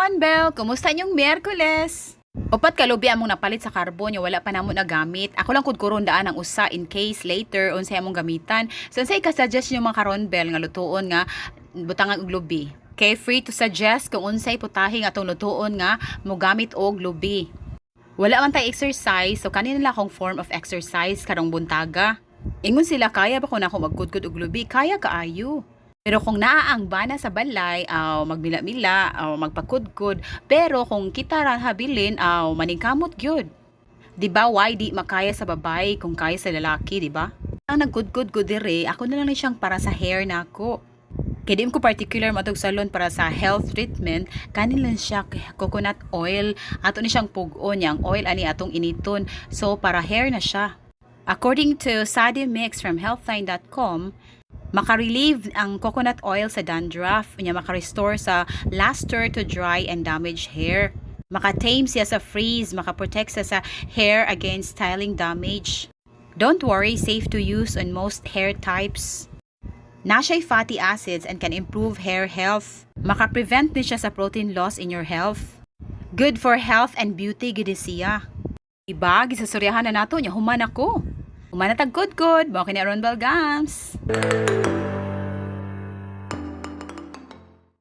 Karon Bell, kumusta inyong Miyerkules? Upat ka lubi among napalit sa karbon, wala pa namo nagamit. Ako lang kudkuron daan ang usa in case later unsay among gamitan. So unsay ka-suggest niyo, mga karon Bell, nga lutuon nga butangan og lubi? Okay, free to suggest kung unsay putahe nga atong lutuon nga mogamit og lubi. Wala man tay exercise, so kani na lang akong form of exercise karong buntaga. Ingon sila, kaya ba ko na ako magkudkod og lubi? Kaya kaayo. Pero kung naa ang bana sa balay, aw magmila-mila, aw magpakudkod, pero kung kita ra habilin, aw maningkamot gyud. 'Di ba why di makaya sa babae kung kaya sa lalaki, di ba? Ang nagkudkod ko dire, ako na lang ni siyang para sa hair nako. Kay di ko particular matug salon para sa health treatment, kani lang siya, coconut oil. Ato ni siyang pug-on, yang oil ani atong initon. So para hair na siya. According to Sadi Mix from healthline.com, maka-relieve ang coconut oil sa dandruff, nya maka-restore sa luster to dry and damaged hair. Maka-tame siya sa frizz, maka-protect siya sa hair against styling damage. Don't worry, safe to use on most hair types. Na siya'y fatty acids and can improve hair health. Maka-prevent ni siya sa protein loss in your health. Good for health and beauty gid siya. Iba, gisasuryahan na nato nya human ako. Human na tag good good. Mao kini aron Belgams.